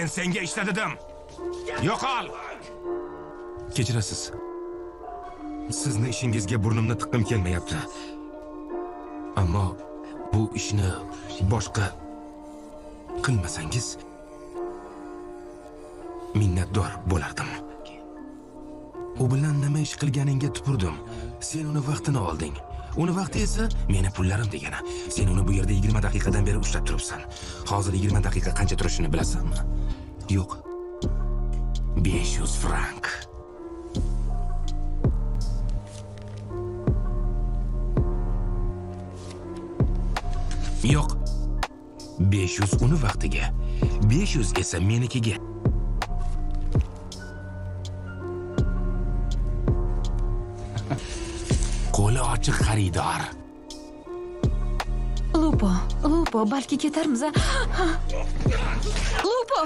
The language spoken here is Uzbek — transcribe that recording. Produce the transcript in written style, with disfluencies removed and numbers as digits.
Men senga ishla dedim. Yo'qol. Kechirasiz. Sizni ishingizga burnimni tiqqim kelmayapti. Ammo bu ishni boshqa qilmasangiz minnatdor bo'lardim. U bilan nima ish qilganingga tupurdim. Sen uni vaqtini olding. Uni vaqti esa meni pullarim degani. Sen uni bu yerda 20 daqiqadan beri ushlab turibsan. Hozir 20 daqiqa qancha turishini bilasanmi? Yo'q. 500 frank. Yo'q. 500 uni vaqtiga, 500 esa menikiga. Qo'li ochiq xaridor. Lupo, Lupo, balki ketarmiz, a? Lupo!